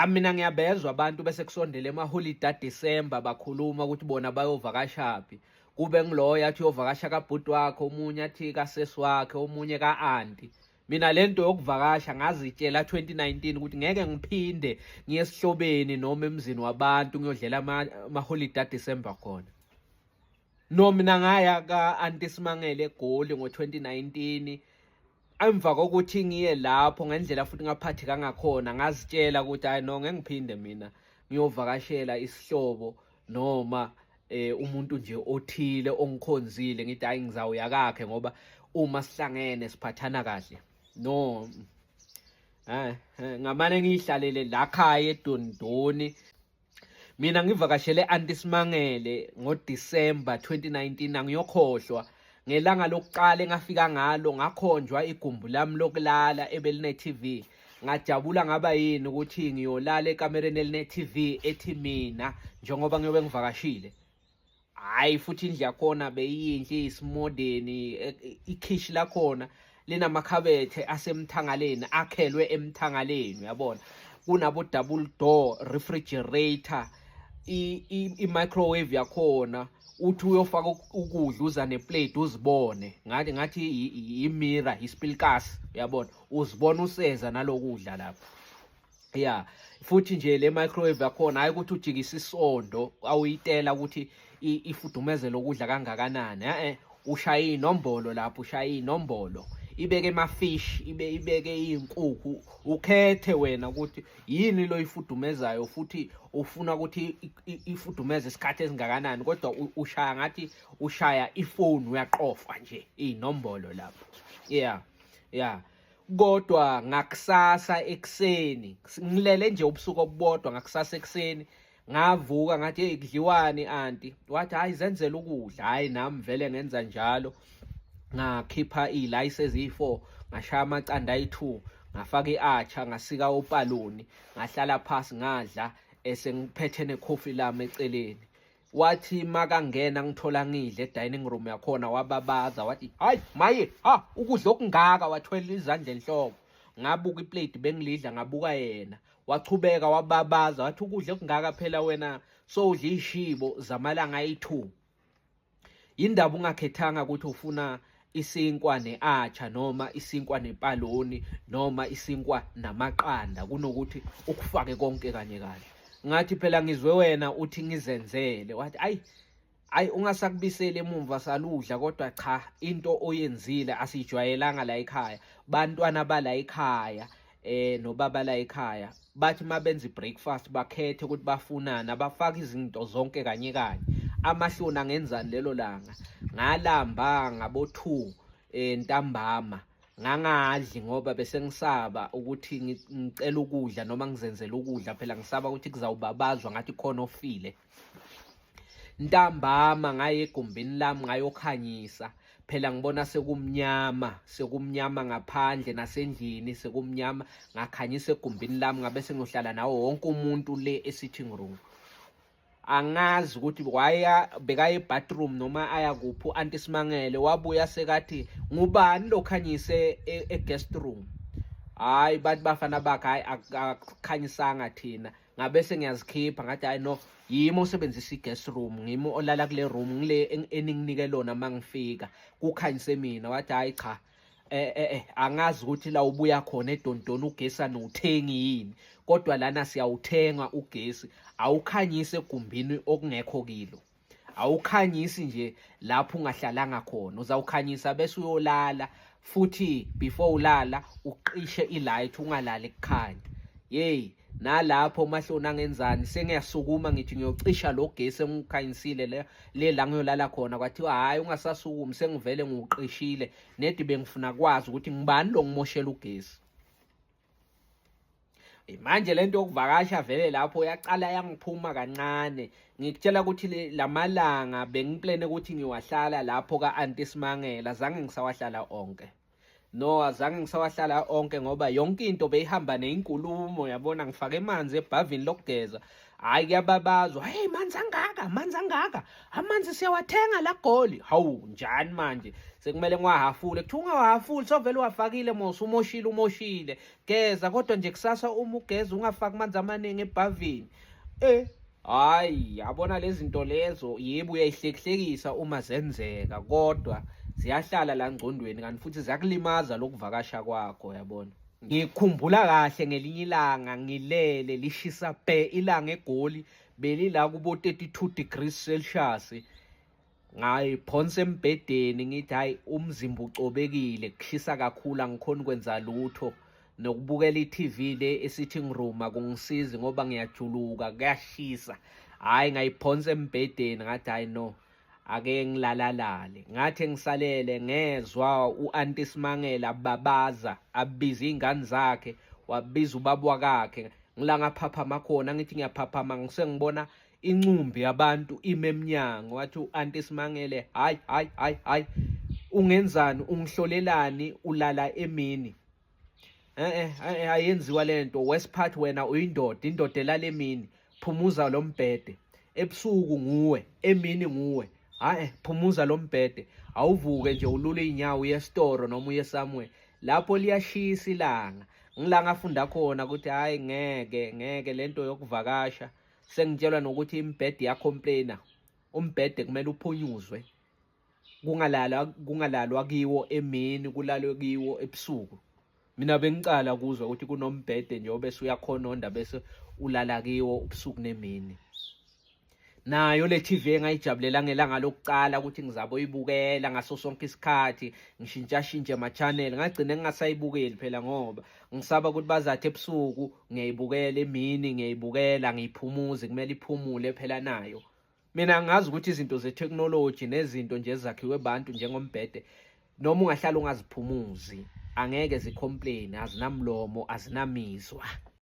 Cha, mina ngiyabezwa abantu bese kusondele emaholide aDecember bakhuluma ukuthi bona bayovakashaphi. Kube ngiloyo athi uyovakasha kabhuti wakhe, omunye athi kasesi wakhe, omunye ka-anti. Mina lento yokuvakasha ngazitshela 2019 ukuthi ngeke ngiphinde ngiye esihlobeni noma emzini wabantu ngiyodlela amaholide aDecember khona. No, mina ngaya ka-anti Simangele eGoli ngo-2019. Emva kokuthi ngiye lapho ngendlela futhi ngaphatheka ngakhona, ngazitshela ukuthi hayi no, ngeke ngiphinde mina ngiyovakashela isihlobo noma umuntu nje othile ongikhonzile, ngithi hayi ngizawuya kakhe ngoba uma sihlangene siphathana kahle. No, ngamane ngiyihlalele la khaya eDondoni. Mina ngivakashele Auntie Simangele ngoDecember 2019, angiyokhohlwa ngelanga lokuqala engafika ngalo, ngakhonjwa igumbi lami lokulala ebeline TV. Ngajabula ngaba yini ukuthi ngiyolala ekamereni eline TV ethi mina njengoba ngiyobe ngivakashile. Hayi, futhi indlu yakhona beyiyinhle, iyisimodeni, ikhishi lakhona linamakhabethe asemthangaleni, akhelwe emthangaleni, uyabona, kunabo double door refrigerator, i-microwave yakhona uthi uyofaka ukudla uza neplate uzibone ngathi i-mirror, ispilkas, uyabona, uzibona useza nalokudla lapho. Ya, futhi nje le microwave yakhona, hayi ukuthi ujikisa isondo awuyitela ukuthi ifudumeze lokudla kangakanani, ushaya inombolo lapho, ushaya inombolo ibeke ama-fish, ibeke iy'nkukhu, ukhethe wena ukuthi yini lo ifudumezayo futhi ufuna ukuthi ifudumeze isikhathi esingakanani, kodwa ushaya ngathi ushaya ifoni, uyaqofa nje iy'nombolo lapho. Yeah, yeah. Kodwa ngakusasa ekuseni, ngilele nje ubusuku obubodwa, ngakusasa ekuseni ngavuka ngathi, hey, kudliwani anti? Wathi, hayi, zenzela ukudla. Hayi, nami vele ngenza njalo, ngakhipha iy'layisi eziyi-4, ngashaya amaqanda ayi-2, ngafaka i-atchar, ngasika opaloni, ngahlala phasi ngadla, esengiphethe nekhofi lami eceleni. Wathi makangena ngithola ngidle e-dining room yakhona, wababaza wathi, hayi maye, ha, ukudla okungaka! Wathwela izandla enhloko. Ngabuka iplate bengilidla, ngabuka yena. Wachubeka wababaza wathi, ukudla okungaka, phela wena sowudla iy'shibo zamalanga ayi-2, yindaba ungakhethanga ukuthi ufuna isinkwa ne-atchar noma isinkwa nepaloni noma isinkwa namaqanda kunokuthi ukufake konke kanye kanye? Ngathi, phela ngizwe wena uthi ngizenzele. Wathi, ayi ayi, ungasakubiseli emumva, saludla, kodwa cha, into oyenzile asijwayelanga la ekhaya. Bantwana bala ekhaya nobaba la ekhaya bathi mabenza ibreakfast bakhethe ukuthi bafunani, abafaka izinto zonke kanye kanye. Amahloni angenzani lelo langa? Ngalamba ngabo 2 ntambama, ngangadli ngoba bese ngisaba ukuthi ngicela ukudla noma ngizenzele ukudla, phela ngisaba ukuthi kuzawubabazwa ngathi khona ofile. Ntambama ngaye egumbini lami ngayokhanyisa, phela ngibona sekumnyama, sekumnyama ngaphandle nasendlini sekumnyama. Ngakhanyisa egumbini lami, ngabe sengiyohlala nawo wonke umuntu le e-sitting room. Angazi ukuthi waya bekaye ebathroom noma aya kuphi u-anti Simangele, wabuya sekathi, ngubani lokhanyise e-guest room? Hayi, bathi bafana bakhe, hayi, akukhanyisanga thina. Ngabe sengiyazikhipha, ngathi, hayi no, yimi osebenzisa i-guest room, ngimi olala kule room, ngile eninginike lona mangifika, kukhanyise mina. Wathi, hayi cha, angazi ukuthi la ubuya khona eDondoni ugesi anowuthengi yini, kodwa lana siyawuthenga ugesi. Awukhanyise egumbini okungekho kilo, awukhanyisi nje lapho ungahlalanga khona, uzawukhanyisa bese uyolala futhi before ulala uqishe ilight, ungalali kukhanya. Yey, nalapho mahloni angenzani? Sengiyasukuma ngithi ngiyocisha lo gesi engikhanyisile le la ngiyolala khona, kwathiwa, hhayi, ungasasukumi, sengivele ngiwuqishile. Nedi bengifuna kwazi ukuthi ngibani lo ngimoshela ugesi. Manje lento yokuvakasha vele lapho yaqala yangiphuma kancane. Ngikutshela ukuthi lamalanga bengiplane ukuthi ngiwahlala lapho ka-Auntie Simangela, zange ngisawahlala onke. No, azange ngisawahlala onke ngoba yonke into beyihamba neyinkulumo, yabona. Ngifake amanzi ebhavini lokugeza, hhayi kuyababazwa, hey, manzi angaka, manzi angaka, amanzi siyawathenga la Goli. Hawu, njani manje sekumele ngiwahafule? Kuthiwa ungawahafuli, sovele uwafakile mos, umoshile, umoshile. Geza kodwa nje kusasa uma ugeza ungafaki amanzi amaningi ebhavini. Hayi, yabona lezi zinto lezo, yebo uyayihlekihlekisa uma zenzeka, kodwa ziyahlala la ngcondweni, kanti futhi ziyakulimaza lokuvakasha kwakho, yabona. Ngikhumbula kahle ngelinye ilanga ngilele, lishisa bhe ilanga eGoli, belila kubo 32 degrees Celsius. Ngayiphonsa embhedeni, ngithi hayi, umzimba ucobekile, kushisa kakhulu, angikhoni kwenza lutho, nokubukela i-TV le e-sitting room akungisizi ngoba ngiyajuluka, kuyashisa. Hhayi, ngayiphonsa embhedeni, ngathi hayi no, ake ngilalalale. Ngathi ngisalele ngezwa u-anti Simangele babaza, abiza iy'ngane zakhe, wabiza ubaba wakakhe. Ngila ngaphaphama khona, ngithi ngiyaphaphama ngisengibona incumbi yabantu ime emnyango. Wathi u-anti Simangele, "Hayi, hayi, hayi, hayi, ungenzani? Ungihlolelani ulala emini? Eh, ayenziwa lento. Worst part, wena uyindoda, indoda elala emini. Phumuza lo mbhede ebusuku, nguwe, emini nguwe. Hayi, phumuza lo mbhede, awuvuke nje ulule inyawo uye esitoro noma uye somewhere lapho liyashisa ilanga." Ngila ngafunda khona ukuthi hayi, ngeke, ngeke lento yokuvakasha. Sengitshelwa nokuthi imibhede iyacomplaina, umbhede kumele uphunyuzwe, kungalalwa, kungalalwa kiwo emini, kulalwe kiwo ebusuku. Mina bengicala kuzwa ukuthi kunombhede nje obese uyakhononda bese ulala kiwo ubusuku nemini. Nayo le TV engayijabulela ngelanga lokucala ukuthi ngizabe uyibukela ngaso sonke isikhathi, ngishintshashintshe ama-channel, ngagcina ngingasayibukeli phela ngoba ngisaba ukuthi bazathi ebusuku ngiyayibukela, emini ngiyayibukela, ngiyiphumuze. Kumele iphumule phela nayo. Mina ngazi ukuthi izinto zetheknoloji nezinto nje ezakhiwe abantu njengombhede, noma ungahlala ungaziphumuzi, angeke zicomplain, azinamlomo, azinamizwa.